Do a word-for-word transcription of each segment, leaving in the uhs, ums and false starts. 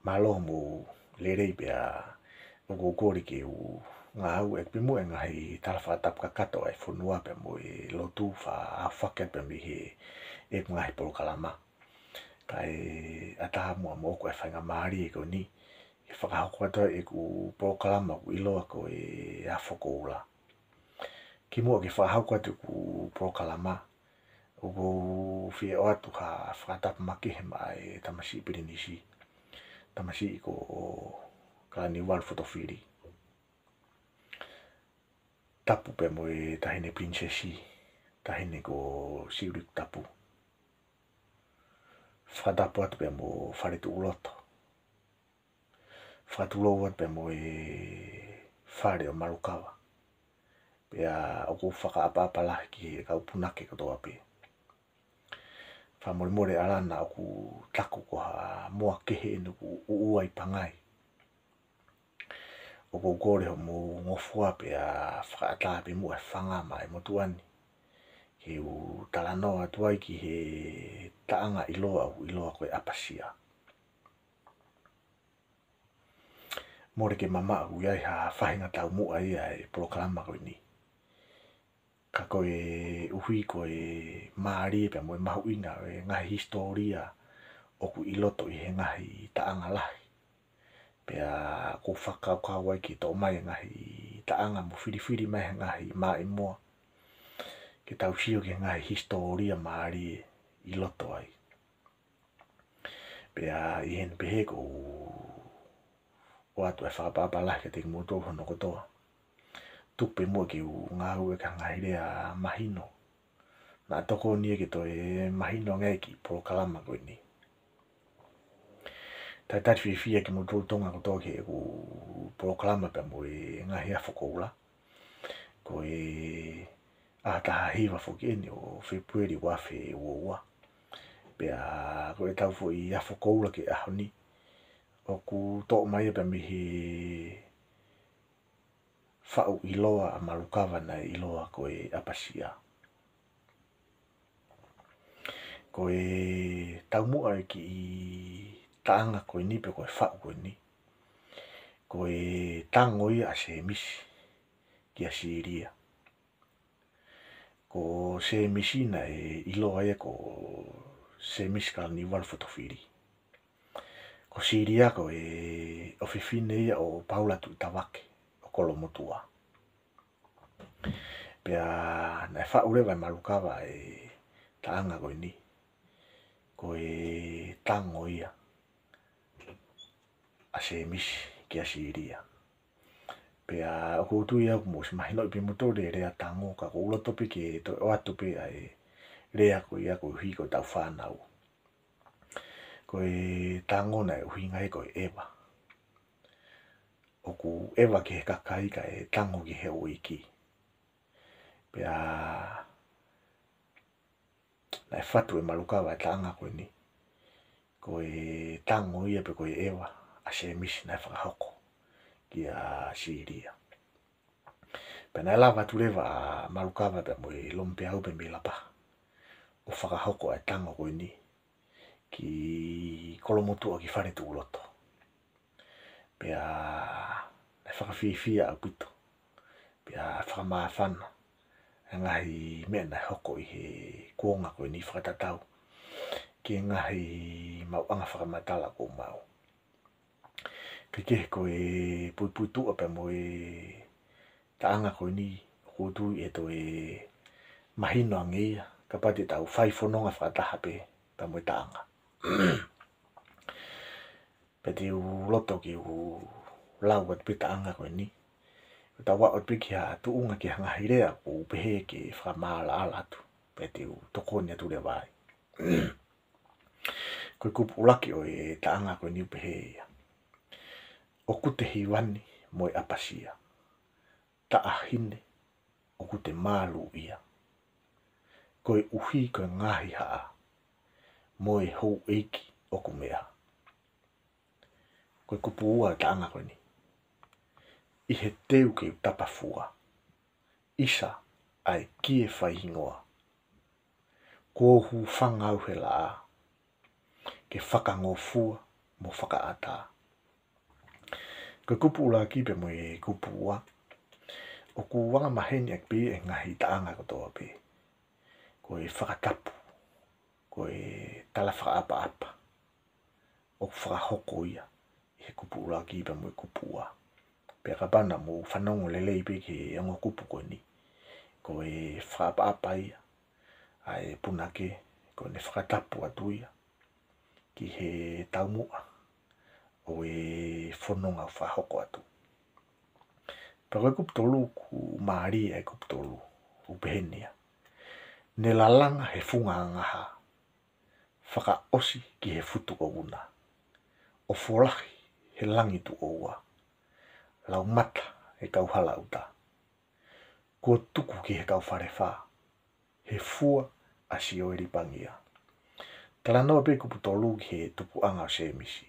Mālō mo e lelei pea ʻoku ou kole ke u ngāueʻaki pē muʻa e ngaahi tala fakatapu kakato ʻa e fonua pea mo e lotu faʻa aofaki atu pē mei heʻeku ngaahi polokalama. Kae ʻatā muʻa moʻoku e faingamālie ko eni ke fakahoko atu ai ʻeku polokalama ʻoku ʻiloa ko e Afo Koula. Kimuʻa ke fakahoko atu ʻeku polokalama, ʻoku ou fie ʻoatu ha fakatapu makehe maʻa e tamasiʻi Pilinisi, tamasiʻi ko Kalaniuvalu Fotofili. Tapu pea mo e Taʻahine Pilinisesi, Taʻahine ko Siuʻilikutapu. Fakatapu atu pea mo Faletuʻuloto. Fakatulou atu pea mo e fale ʻo Malukava. Pea ʻoku ou fakaʻapaʻapa lahi ki he kau punake kotoa pē. Fakamolemole ʻalā naʻa ʻoku taku ko ha moa kehe eni ʻoku ʻuʻua ʻi Pangai. ʻOku ou kole hoʻomou ngofua pea fakaʻatā pē muʻa e fanga maʻa e motuʻa ni ke u talanoa atu ai ki he taʻanga ʻiloa ʻoku ʻiloa ko e ʻApasia. Mole ke mamaʻo ʻoku ʻi ai ha faʻahinga taumuʻa ia e polokalama ko eni. Ka koeʻuhi ko e mālie pea mo e mahuʻinga ʻo e ngaahi hisitōlia ʻoku ʻi loto ʻi he ngaahi taʻanga lahi, pea ʻoku ou fakakaukau ai ke toʻo mai e ngaahi taʻanga mo filifili mai he ngaahi maʻimoa ke tau sio ki he ngaahi hisitōlia mālie ʻi loto ai. Pea ʻi heʻene pehē ʻoku ou ʻoatu e fakaʻapaʻapa lahi kiate kimoutolu hono kotoa. Tuku pē muʻa ke u ngāueʻaki ha ngaahi lea mahino naʻa tokoni ia ke toe mahino ange ai e kiʻi polokalama ko eni. Talitali fiefia kimoutolu Tonga kotoa ki heʻeku polokalama pea mo e ngaahi Afo Koula. Ko e ʻaho taha hiva foki eni ʻo Fēpueli ua afe ua ua. Pea ko ʻetau foʻi Afo Koula ki he ʻaho ni, ʻoku toʻo mai ia pea mei he faʻu ʻiloa ʻa Malukava naʻe ʻiloa ko e ʻApasia. Ko e taumuʻa e kiʻi taʻanga ko eni pe ko e faʻu ko eni, ko e tango ia ʻa Sēmisi kia Sīlia. Ko Sēmisi naʻe ʻiloa ia ko Sēmisi Kalaniuvalu Fotofili. Ko Sīlia ko e ʻofefine ia ʻo Paula Tuʻitavake ʻo Kolomotuʻa. Pea naʻe faʻu leva ʻe Malukava e taʻanga ko eni, ko e tango ia ʻa Sēmisi kia Sīlia. Pea ʻoku ou tui au kuo mou ʻosi mahinoʻi pē moutolu e lea tango, ka ʻoku ou loto pē ke toe ʻoatu pē ʻa e lea ko ia koeʻuhi ko ʻetau fānau. Ko e tango naʻe ʻuhinga ia ko e ʻeva. ʻOku ʻeva ki he kakai kae tango ki he houʻeiki. Pea naʻe fatu ʻe Malukava e taʻanga ko eni, ko e tango ia pe ko e ʻeva ʻa Sēmisi naʻe fakahoko kia Sīlia. Pea naʻe lava atu leva ʻa Malukava pea mo e Lomipeau pea mei Lapaha ʻo fakahoko e tango ko eni ki Kolomotuʻa ki Faletuʻuloto. Pea naʻe fakafiefia ʻaupito, pea fakamāfana e ngaahi meʻa naʻe hoko ʻi he kuonga ko eni fakatatau ki he ngaahi maʻuʻanga fakamatala kuo maʻu. Kae kehe ko e puipuituʻa pea mo e taʻanga ko eni, ʻoku ou tui ʻe toe mahino ange ia kapau te tau fai fononga fakataha pē pea mo e taʻanga. Pea te u loto ke u lau atu pē taʻanga ko eni, ʻo tau aʻu atu pē ki ha tuʻunga ki ha ngaahi lea ʻoku ou pehē ke fakamaʻalaʻala atu, pea te u tokoni atu leva ai. Ko e kupu ʻuluaki ʻo e taʻanga ko eni ʻoku pehē ia: ʻOku te hiva ni mo e ʻapasia, taʻahine ʻoku te mālūʻia, koeʻuhi ko e ngaahi haʻa mo e houʻeiki ʻoku meʻa. Ko e kupu ua ʻo e taʻanga ko eni: ʻI he teu ke u tapafua, ʻisa ʻa e kie faihingoa, kuo u hūfanga au he laʻā ke fakangofua mo fakaʻatā. Ko e kupu ʻuluaki pea mo e kupu ua, ʻoku anga maheni ʻaki pē ʻe he ngaahi taʻanga kotoa pē. Ko e fakatapu, ko e tala fakaʻapaʻapa, ʻoku fakahoko ia ʻi he kupu ʻuluaki pea mo e kupu ua. Pea kapau naʻa mou fanongo lelei pē ki he ongo kupu ko eni, ko e fakaʻapaʻapa ia ʻa e punake, ko ʻene fakatapu atu ia ki he taumuʻa ʻo e fononga ʻoku fakahoko atu. Pea ko e kupu tolu, ʻoku mālie e kupu tolu, ʻoku peheni ia: Ne lalanga he funga angahā, fakaʻosi ki he futu ko Vuna, ʻo folahi he langi tuʻo ua, laumata e kau hala ʻuta, kuo tuku ki he kau Falefā, he fua ʻa Sioeli Pangia. Talanoa pē kupu tolu ki he tupuʻanga ʻo Sēmisi.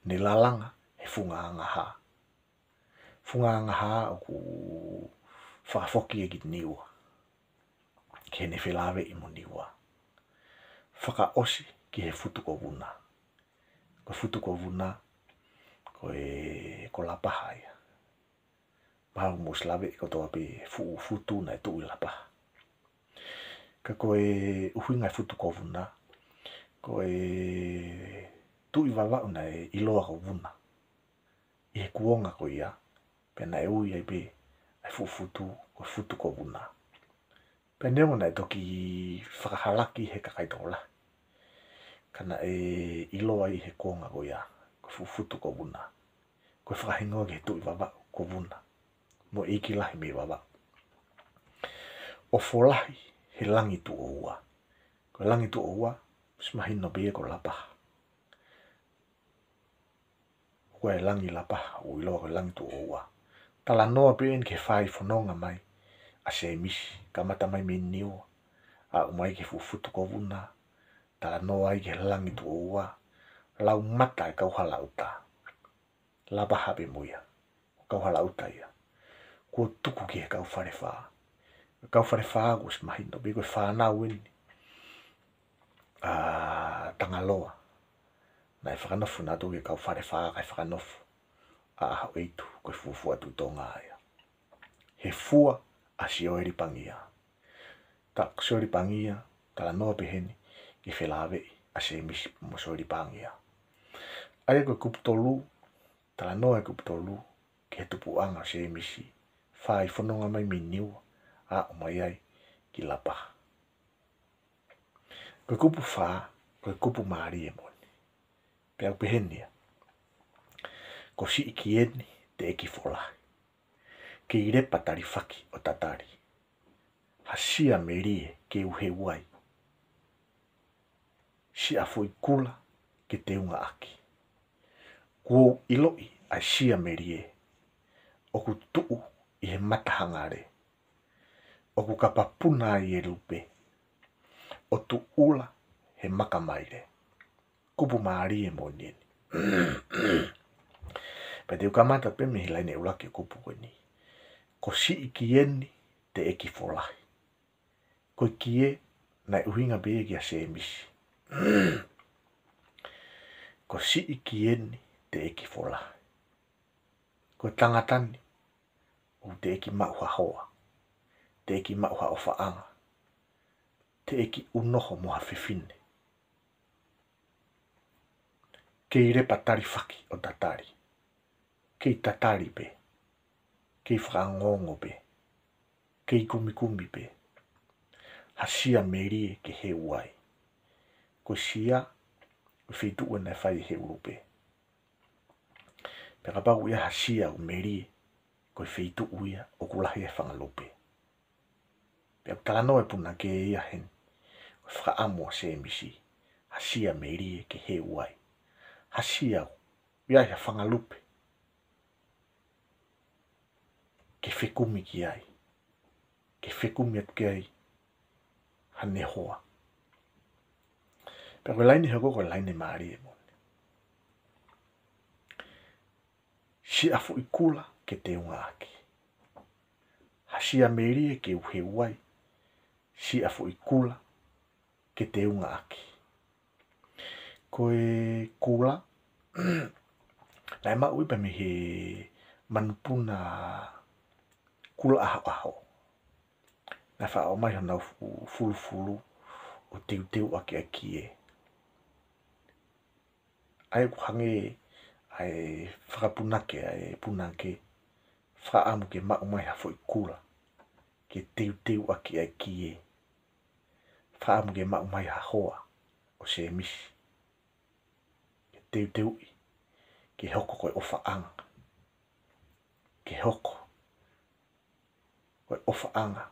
Ne lalanga he funga angahā. Funga angahā ʻoku fakafoki ia ki Niua, ki heʻene felāveʻi mo Niua. Fakaʻosi ki he futu ko Vuna. Ko e futu ko Vuna, ko e, ko Lapaha ia. Mahalo mou ʻosi laveʻi kotoa pē e fuʻu futu naʻe tuʻu ʻi Lapaha. Ka ko e ʻuhinga e futu ko Vuna, ko e Tuʻi Vavaʻu naʻe ʻiloa ko Vuna ʻi he kuonga ko ia, pea naʻe ui ai pē ʻa e fuʻu futu ko e futu ko Vuna. Pea neongo naʻe toki fakahalaki he kakai tokolahi, ka naʻe ʻiloa ʻi he kuonga ko ia ko e fuʻu futu ko Vuna, ko e fakahingoa ki he Tuʻi Vavaʻu ko Vuna, mo e ʻeiki lahi mei Vavaʻu. ʻO folahi he langi tuʻo ua. Ko e langi tuʻo ua, ʻosi mahino pē ia ko Lapaha. Ko e langi Lapaha ʻoku ʻiloa ko e langi tuʻo ua. Talanoa pē eni ki he fai fononga mai ʻa Sēmisi, kamata mai mei Niua, aʻu mai ki he fuʻu futu ko Vuna. Talanoa ai ki he langi tuʻo ua, laumata e kau hala ʻuta. Lapaha pē mo ia, ko e kau hala ʻuta ia, kuo tuku ki he kau Falefā. Kau Falefā kuo ʻosi mahino pē ko e fānau eni ʻa Tangaloa naʻe fakanofo nautolu ki he kau Falefā, kae fakanofo ʻa ʻAhoʻeitu, ko e fuofua Tuʻi Tonga ia. He fua ʻa Sioeli Pangia. Ta ko Sioeli Pangia, talanoa pē heni ki he felāveʻi ʻa Sēmisi mo Sioeli Pangia. ʻA ia ko e kupu tolu, talanoa e kupu tolu ki he tupuʻanga ʻo Sēmisi, fai fononga mai mei Niua, aʻu mai ai ki Lapaha. Ko e kupu fā, ko e kupu mālie moʻoni. Pea ʻoku peheni ia: Ko siʻi kieni teʻeki folahi, kei lepa talifaki ʻo tatali, ha sia melie ke u heu ai, siʻa foʻi kula ke teunga ʻaki. Kuo u ʻiloʻi ʻa e sia melie, ʻoku tuʻu ʻi he mata hangale, ʻoku kapapuna ai e lupe, ʻo tuʻula he maka maile. Kupu mālie moʻoni eni. Pea te u kamata pē mei he laine ʻuluaki kupu ko eni. Ko siʻi kieni teʻeki folahi. Ko e kie naʻe ʻuhinga pē ia kia Sēmisi. Ko siʻi kieni teʻeki folahi. Ko e tangata ni ʻoku teʻeki maʻu ha hoa, teʻeki maʻu ha ʻofaʻanga, teʻeki ʻunoho mo ha fefine. Kei lepa talifaki ʻo tatali. Kei tatali pē. Kei fakaongoongo pē. Kei kumikumi pē. Ha sia melie ke heu ai. Ko e sia, ko e feituʻu ia naʻe fai he ʻulupe. Pea kapau ʻoku ʻi ai ha sia ʻoku melie, ko e feituʻu ia ʻoku lahi ai e fanga lupe. Pea ʻoku talanoa e punake ia heni, ko e fakaʻamu ʻa Sēmisi, ha sia melie ke heu ai. Ha sia ʻoku ʻi ai ha fanga lupe ke fekumi ki ai, ke fekumi atu ki ai haʻane hoa. Pea ko e laine hoko ko e laine mālie moʻoni. Siʻa foʻi kula ke teunga ʻaki. Ha sia melie ke u heu ai, siʻa foʻi kula ke teunga ʻaki. Ko e kula, Naʻe maʻu ia pē mei he manupuna kula ʻahoʻaho. Naʻe faʻa ʻomai honau fu-, fulufulu ʻo teuteu ʻaki ʻa e kie. ʻA ia ʻoku hangē ʻa e fakapunake ʻa e punake, fakaʻamu ke maʻu mai ha foʻi kula ke teuteu ʻaki ʻa e kie. Fakaʻamu ke maʻu mai ha hoa ʻo Sēmisi ke teuteuʻi, ke hoko ko e ʻofaʻanga. Ke hoko ko e ʻofaʻanga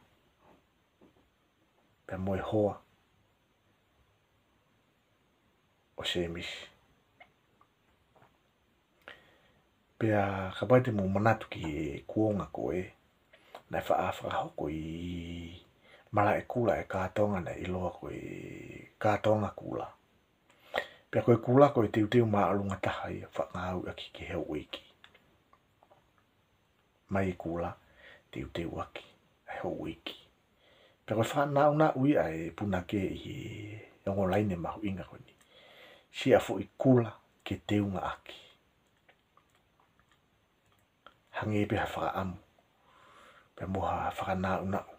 pea mo e hoa ʻo Sēmisi. Pea kapau te mou manatu ki he kuonga ko ē, naʻe faʻa fakahoko ʻi Malaʻekula e kātoanga naʻe ʻiloa ko e Kātoanga Kula. Pea ko e kula ko e teuteu māʻolunga taha ia fakangāueʻaki ki he houʻeiki. Mai e kula, teuteu ʻaki ʻa e houʻeiki. Pea ko e fānau naʻe ui ʻa e punake ʻi he ongo laine mahuʻinga ko eni: Siʻa foʻi kula ke teunga ʻaki. Hangē pē ha fakaʻamu pea mo ha fakanaʻunaʻu,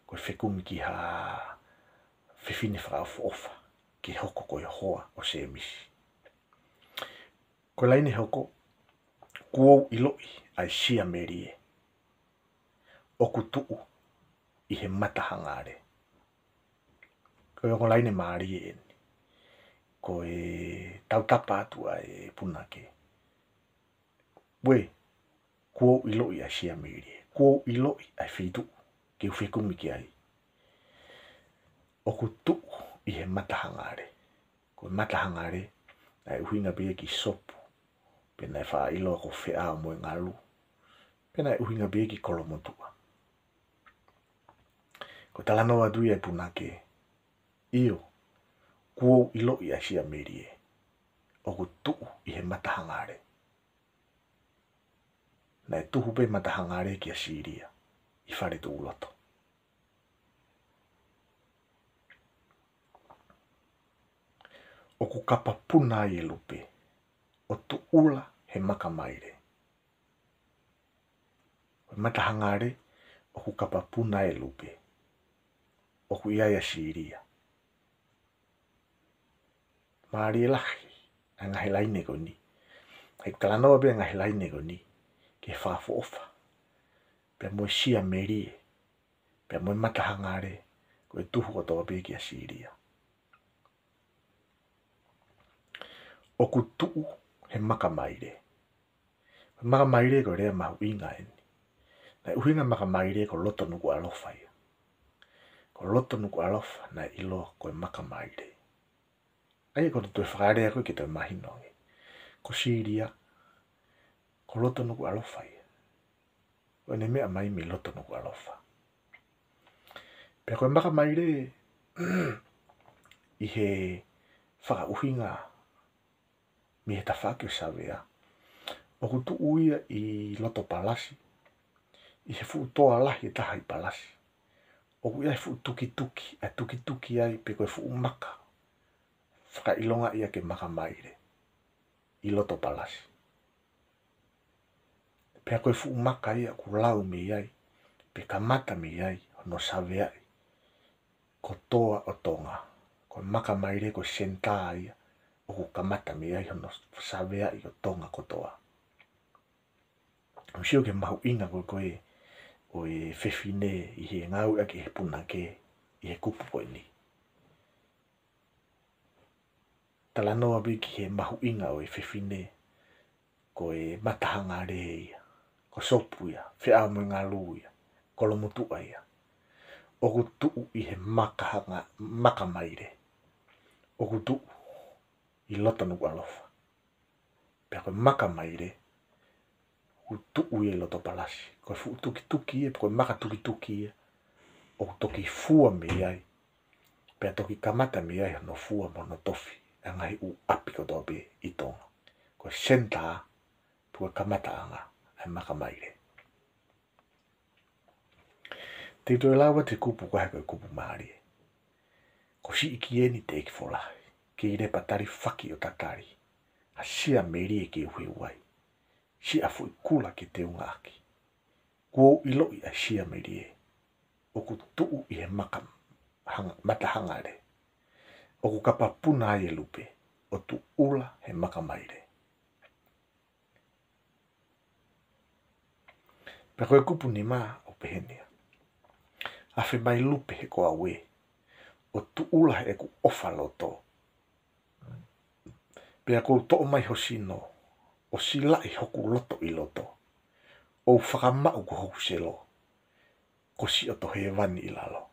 ko e fekumi ki ha fefine fakaʻofoʻofa ke hoko ko e hoa ʻo Sēmisi. Ko e laine hoko: Kuo u ʻiloʻi ʻa e sia melie ʻoku tuʻu ʻi he matahangale. Ko e ongo laine mālie eni. Ko e tautapa atu ʻa e punake: Uē, kuo u ʻiloʻi ʻa e sia melie, kuo u ʻiloʻi ʻa e feituʻu ke u fekumi ki ai. ʻOku tuʻu ʻi he matahangale. Ko e matahangale, naʻe ʻuhinga pē ia ki Sopu, pe naʻe faʻa ʻiloa ko Feʻaomoengalu, pe naʻe ʻuhinga pē ia ki Kolomotuʻa. Ko e talanoa atu ia ʻa e punake: ʻIo, kuo u ʻiloʻi ʻa e sia melie ʻoku tuʻu ʻi he matahangale. Naʻe tuhu pē matahangale kia Sīlia ʻi Faletuʻuloto. ʻOku kapapuna ai e lupe ʻo tuʻula he makamaile. Ko e matahangale ʻoku kapapuna ai e lupe, ʻoku ʻi ai ʻa Sīlia. Mālie lahi ʻa e ngaahi laine ko eni. ʻOku talanoa pē ʻa e ngaahi laine ko eni ki he fakaʻofoʻofa pea mo e sia melie pea mo e matahangale, ko e tuhu kotoa pē kia Sīlia. ʻOku tuʻu he makamaile. Ko e makamaile ko e lea mahuʻinga eni. Naʻe ʻuhinga makamaile ko Loto Nukuʻalofa ia. Ko Loto Nukuʻalofa naʻe ʻiloa ko e makamaile. ʻA ia ko e toe fakalea ko ē ke toe mahino ange. Ko Sīlia, ko Loto Nukuʻalofa ia. Ko ʻene meʻa mai mei Loto Nukuʻalofa. Pea ko e makamaile ʻi he fakaʻuhinga mei he tafaʻaki ʻo Savea, ʻoku tuʻu ia ʻi loto palasi, ʻi he fuʻu toa lahi ʻe taha ʻi palasi. ʻOku ʻi ai e fuʻu tukituki, ʻa e tukituki ai pe ko e fuʻu maka fakaʻilongaʻi ʻaki e makamaile ʻi loto palasi. Pea ko e fuʻu maka ia ʻoku lau mei ai, pe kamata mei ai hono saveaʻi kotoa ʻo Tonga. Ko e makamaile ko e senitā ia ʻoku kamata mei ai hono saveaʻi ʻo Tonga kotoa. ʻOku sio ki he mahuʻinga ko ē ʻo e fefine ʻi he ngāueʻaki ʻe he punake ʻi he kupu ko eni. Talanoa pē ki he mahuʻinga ʻo e fefine, ko e matahangale ia, ko Sopu ia, Feʻaomoengalu ia, Kolomotuʻa ia. ʻOku tuʻu ʻi he makahanga, makamaile. ʻOku tuʻu ʻi Loto Nukuʻalofa. Pea ko e makamaile, ʻoku tuʻu ia ʻi loto palasi. Ko e fuʻu tukituki ia, ko e maka tukituki ia, ʻoku toki fua mei ai, pea toki kamata mei ai hono fua mo hono tofi ʻa e ngaahi ʻū ʻapi kotoa pē ʻi Tonga. Ko e senitā, pe ko e kamataʻanga ʻa e makamaile. Te u toe lau atu e kupu ko ē he ko e kupu mālie. Ko siʻi kiʻi eni teʻeki folahi, kei lepa tali faki ʻo tatali. ha sia melie ke u heu ai, siʻa foʻi kula ke teungaʻaki. Kuo u ʻiloʻi ʻa e sia melie, ʻoku tuʻu ʻi he maka hanga-, matahangale. ʻOku kapa puna ai e lupe, ʻo tuʻula he maka maile. Pea ko e kupu nima ʻoku peheni ia: Afe mai lupe he ko au ē, ʻo tuʻula heʻeku ʻofa loto. Pea kou toʻo mai ho sino, ʻo silaʻi hoku loto ʻi loto, ʻo u fakamaʻu ko hoku selo, ko siʻoto hēvani ʻi lalo.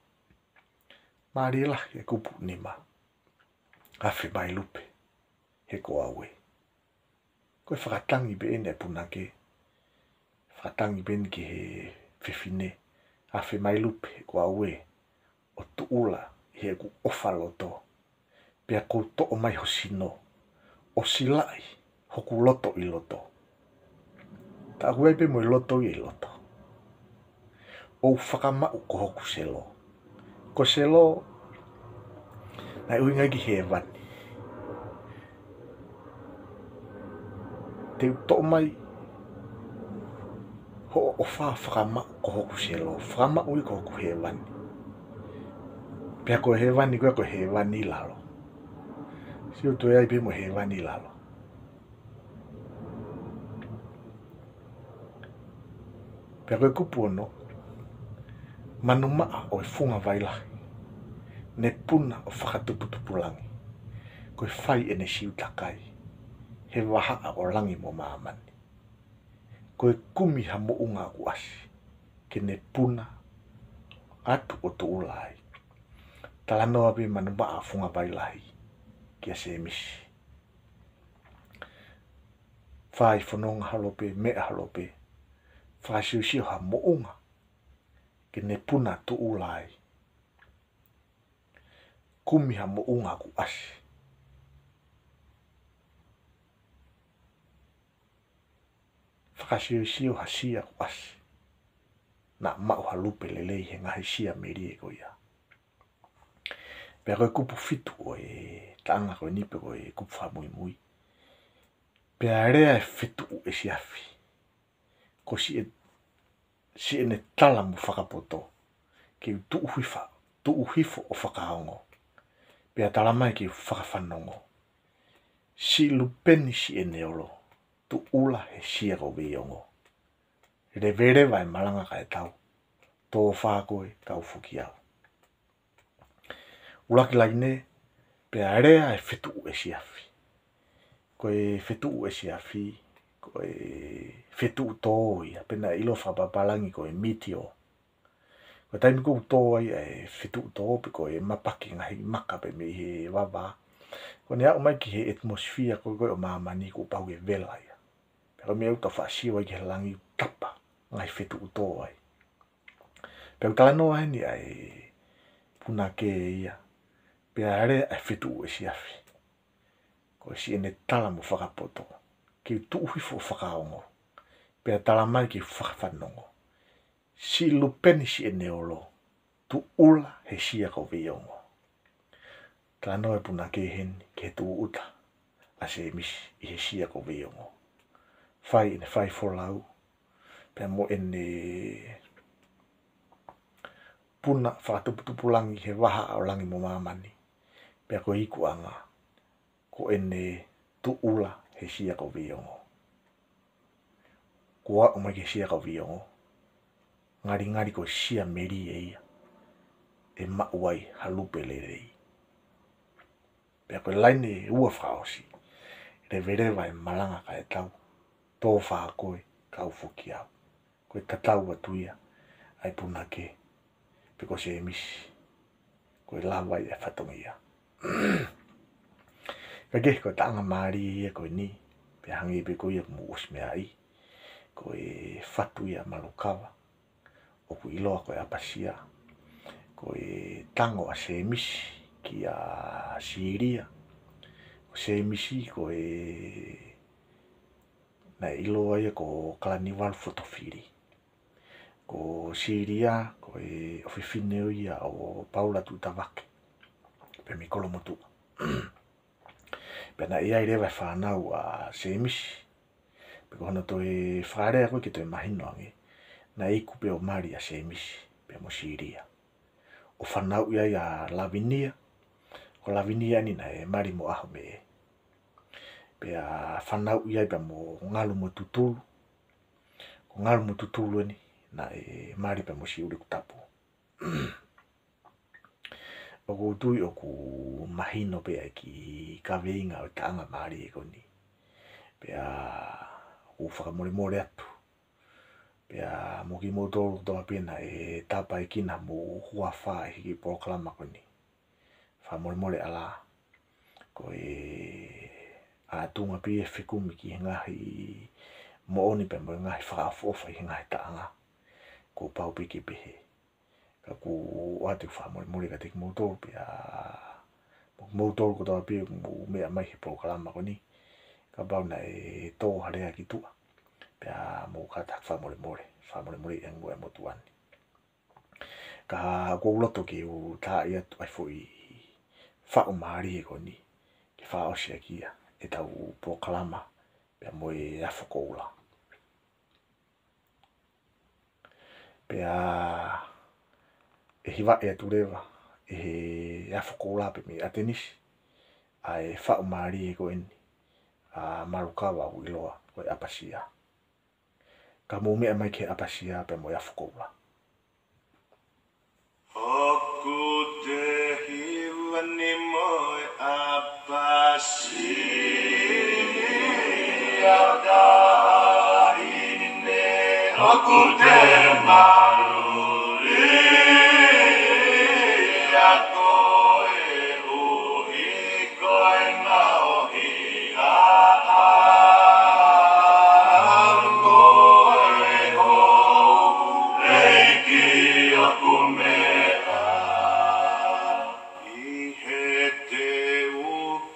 Mālie lahi e kupu nima. Afe mai lupe he ko au ē. Ko e fakatangi pē eni e punake. Fakatangi pē eni ki he fefine. Afe mai lupe he ko au ē, ʻo tuʻula heʻeku ʻofa loto. Pea kou toʻo mai ho sino, ʻo silaʻi hoku loto ʻi loto. Taʻoku ai pē mo e loto ia ʻi loto. ʻO u fakamaʻu ko hoku selo. Ko selo, naʻe ʻuhinga ia ki hēvani. Te u toʻo mai hoʻo ʻofa, fakamaʻu ko hoku selo, fakamaʻu ia ko hoku hēvani. Pea ko e hēvani ko ē, ko e hēvani ʻi lalo. Sio, toe ai pē mo e hēvani ʻi lalo. Pea ko e kupu ono: Manumaʻa ʻo e funga vai lahi, ne puna ʻo fakatuputupulangi, ko e fai ʻene siutakai he vahaʻa ʻo langi mo māmani. Ko e kumi ha moʻunga ʻoku ʻasi, ke ne puna atu ʻo tuʻula ai. Talanoa pē manumaʻa funga vai lahi kia Sēmisi. Fai fononga holo pē, meʻa holo pē, fakasiosio ha moʻunga ke ne puna tuʻula ai. Kumi ha moʻunga ʻoku ʻasi. Fakasiosio ha sia ʻoku ʻasi. Naʻa maʻu ha lupe lelei he ngaahi sia melie ko ia. Pea ko e kupu fitu ʻo e taʻanga ko eni pe ko e kupu fakamuimui: Pea lea e fetuʻu ʻesiafi, ko siʻe, siʻene tala mo fakapoto, ke u tuʻu hifa, tuʻu hifo ʻo fakaongo. Pea tala mai ke u fakafanongo. Siʻi lupeni siʻene olo, tuʻula he sia ko Veiongo. Leveleva e malanga kae tau, tō fā koe kau foki au. ʻUluaki laine: Pea lea e fetuʻu ʻesiafi. Ko e fetuʻu ʻesiafi, ko e fetuʻu tō ia, pe naʻe ʻiloa fakapapālangi ko e meteor. Ko e taimi ʻoku tō ai e fetuʻu tō, pe ko e mapaki ngaahi maka pē mei he vavā, ko ʻene aʻu mai ki he atmosphere ko ē ʻo māmani, kuo pau ke vela ia. Pea ko e meʻa ʻoku tau faʻa sio ai ki he langi, tapa ngaahi fetuʻu tō ai. Pea ʻoku talanoa heni ʻa e punake ia: Pea lea e fetuʻu ʻesiafi, ko siʻene tala mo fakapoto, ke u tuʻu hifo ʻo fakaongo. Pea tala mai ke u fakafanongo. Siʻi lupeni siʻene olo, tuʻula he sia ko Veiongo. Talanoa e punake heni ki he tūʻuta ʻa Sēmisi ʻi he sia ko Veiongo. Fai ʻene fai folau, pea mo ʻene puna fakatuputupulangi he vahaʻa ʻo langi mo māmani. Pea ko e ikuʻanga, ko ʻene tuʻula he sia ko Veiongo. Kuo aʻu mai ki he sia ko Veiongo, ngalingali ko e sia melie ia ʻe maʻu ai ha lupe lelei. Pea ko e laine ʻe ua fakaʻosi: Leveleva e malanga kae tau, tō fā koe kau foki au. Ko e tatau atu ia ʻa e punake pe ko Sēmisi, ko e lava ia e fatongia. Ka kehe, ko e taʻanga mālie ia ko eni, pea hangē pē ko ia kuo mou ʻosi meaʻi, ko e fatu ia ʻa Malukava, ʻoku ʻiloa ko e ʻApasia. Ko e tango ʻa Sēmisi kia Sīlia. Ko Sēmisi ko e, naʻe ʻiloa ia ko Kalaniuvalu Fotofili. Ko Sīlia, ko e ʻofefine ia ʻo Paula Tuʻitavake, pea mei Kolomotuʻa. Pea naʻe ʻi ai leva e fānau ʻa Sēmisi, pea ko hono toe fakalea ko ē ke toe mahino ange, naʻe iku pē ʻo mali ʻa Sēmisi pea mo Sīlia, ʻo fanauʻi ai ʻa Lavinia. Ko Lavinia eni naʻe mali mo ʻAhomeʻe. Pea fanauʻi ai pea mo Ngalu mo Tutulu. Ko Ngalu mo Tutulu eni naʻe mali pea mo Siuʻilikutapu. ʻOku ou tui ʻoku mahino pē ʻa e kiʻi kaveinga ʻo e taʻanga mālie ko eni. Pea ʻoku ou fakamolemole atu pea mo kimoutolu kotoa pē naʻe tāpuekina mo huafa ʻi he kiʻi polokalama ko eni. Fakamolemole ʻalā. Ko e ʻatunga pē ia e fekumi ki he ngaahi moʻoni pea mo e ngaahi fakaʻofoʻofa ʻi he ngaahi taʻanga. Kuo pau pē ke pehē. Ka ʻoku ou ʻoatu e fakamolemole kiate kimoutolu pea mo kimoutolu kotoa pē ʻoku mou meʻa mai he polokalama ko eni. Kapau naʻe tō ha lea ki tuʻa, pea mou kātaki fakamolemole, fakamolemoleʻi ange muʻa e motuʻa ni. Ka ʻoku ou loto ke u taaʻi atu ʻa e foʻi faʻu mālie ko eni ke fakaʻosi ʻaki ia ʻetau polokalama pea mo e Afokoula. Pea ʻe hivaʻi atu leva ʻe he Afokoula pea mei ʻAtenisi ʻa e faʻu mālie ko eni ʻa Malukava, ʻoku ʻiloa ko e ʻApasia. Ka mou meʻa mai ki he ʻApasia pea mo e Afokoula. ʻOku te hiva ni mo e ʻApasia taʻahine, ʻoku te maluʻi ʻa koe ʻuhi ko e ngaohi ʻa mo e houʻeiki ʻoku meʻa ʻi he teu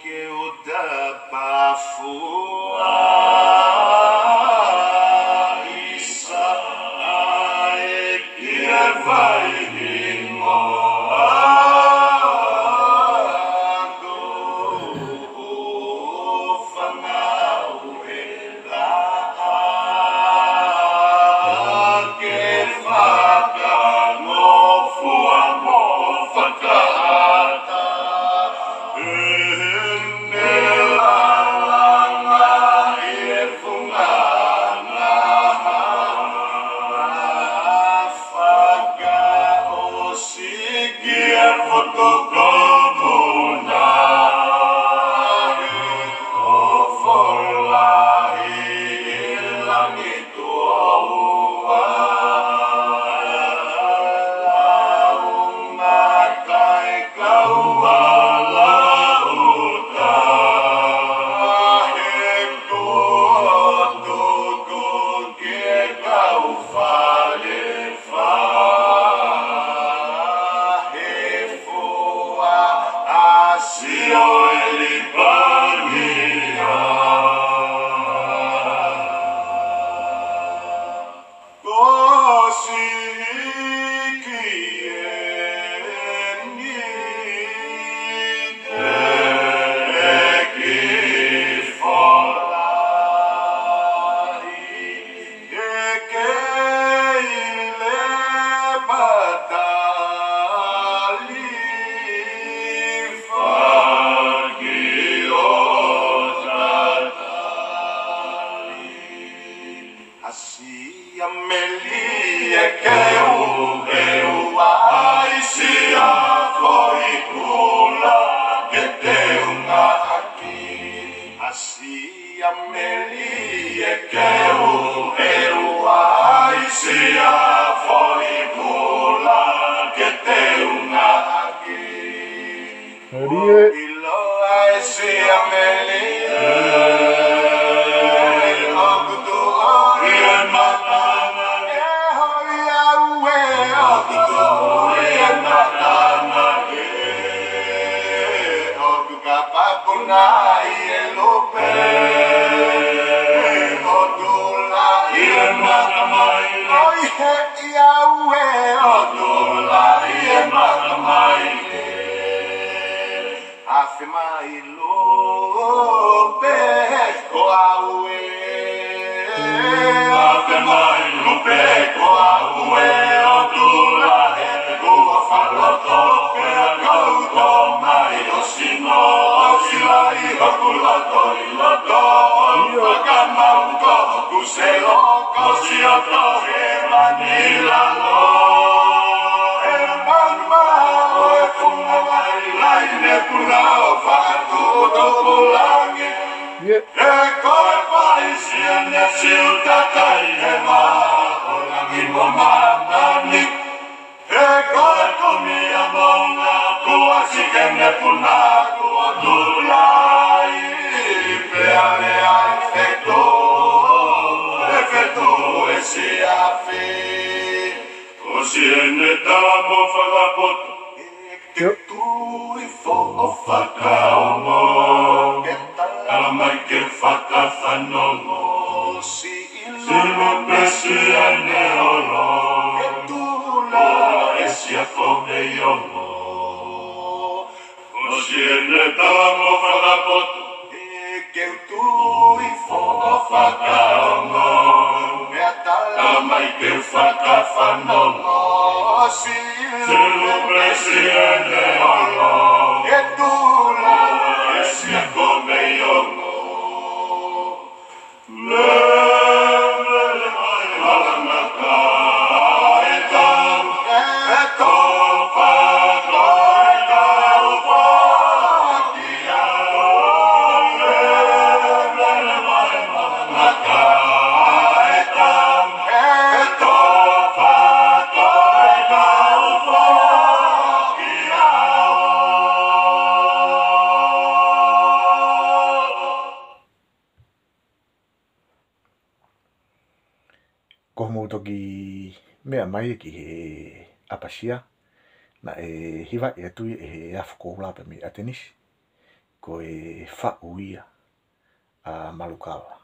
ke u tapafua ʻi Saʻe ki he vai hingoa ko Fanauʻi. Ke fakangofua mo fakaʻatā ʻene lalanga ʻi he funga ngaha. Fakaʻosi ki he foto ko Mona, ʻo folahi ʻi langi tuʻo ua. Lau makai kau ala uta, he kuo tuku ke kau fale fā, he fua ʻa Sioeli Pania. Ko Siʻikieli Teʻeki Folahi, Kekeile Patali Faki ʻo Tatali. ʻAsia Melie Keuheu ʻAisia Foʻi Kula ke teunga ʻaki. ʻAsia Melie Keuheu ʻAisia Foʻi Kula ke teunga ʻaki. Melie. ʻIloa ʻe Sia Melie ʻoku tuʻu ʻi he matanga, ʻe hoi au ē ʻoku tuʻu ʻi he matanga, ʻoku kapapuna ʻi he lupe, ʻo tula ʻi he matamaile. ʻOi he ʻi au ē ʻo tula ʻi he matamaile. Afe mai. Lupe ko au ē. Afe mai Lupe ko au ē, ʻo Tula he kuo fakaloto, pea kau tō mai ʻo sino, ʻo sila ʻi hoku loto ʻi loto, ʻo fakamau ko hoku selo, ko Sioto he mani lalo. E manu ma o e funga mai lai ne puna ʻo fakatuʻutuʻu langi. He ko e paʻi siʻene siutaka ʻi he maʻa ʻo langi mo māmani. He ko e kumi ʻa Moʻunga, kuo ʻasi ke ne puna, kuo tulaʻi pea lea e fetuʻu, e fetuʻu e siafi. ʻOsi ʻene tala mo fakapoto, ke u tui foʻou fakaongo, ke tala mai ke fakafanongo. Silu pesi ʻene olo, ke Tula ʻe sia ko Veiongo. ʻOsi ʻene tala mo fakapoto, ke u tui foʻou fakaongo, pea tala mai ke u fakafanongo. Silu pesi ʻene olo, ke Tula ʻe sia ko Veiongo. Ko hoʻomou toki meʻa mai ki he ʻapasia, naʻe hivaʻi atu ia ʻe he Afu Koula pea mei ʻAtenisi, ko e Faʻu ia ʻa Malukava.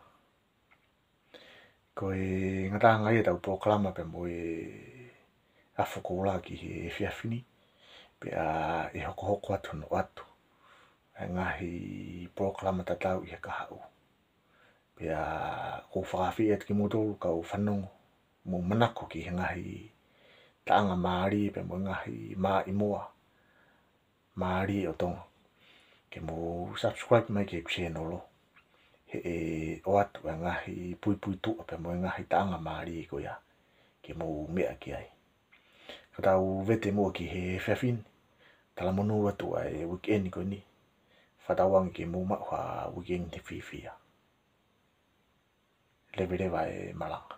Ko e ngataʻanga ia ʻetau polokalama pea mo e Afu Koula ki he efiafi ni, pea ʻe hokohoko atu hono ʻoatu e ngaahi polokalama tatau ʻi he kahaʻu. Pea ʻoku ou fakaafeʻi atu kimoutolu kau fanongo, mou manako ki he ngaahi taʻanga mālie pea mo e ngaahi maʻimoa mālie ʻo Tonga, ke mou subscribe mai ki he channel, he ʻe ʻoatu e ngaahi puipuituʻa pea mo e ngaahi taʻanga mālie ko ia ke mou meʻa ki ai. Ka tau vete muʻa ki he efiafi ni, talamonū atu ʻa e weekend ko eni. Fakatauange ke mou maʻu ha weekend fiefia. Leveleva e malanga.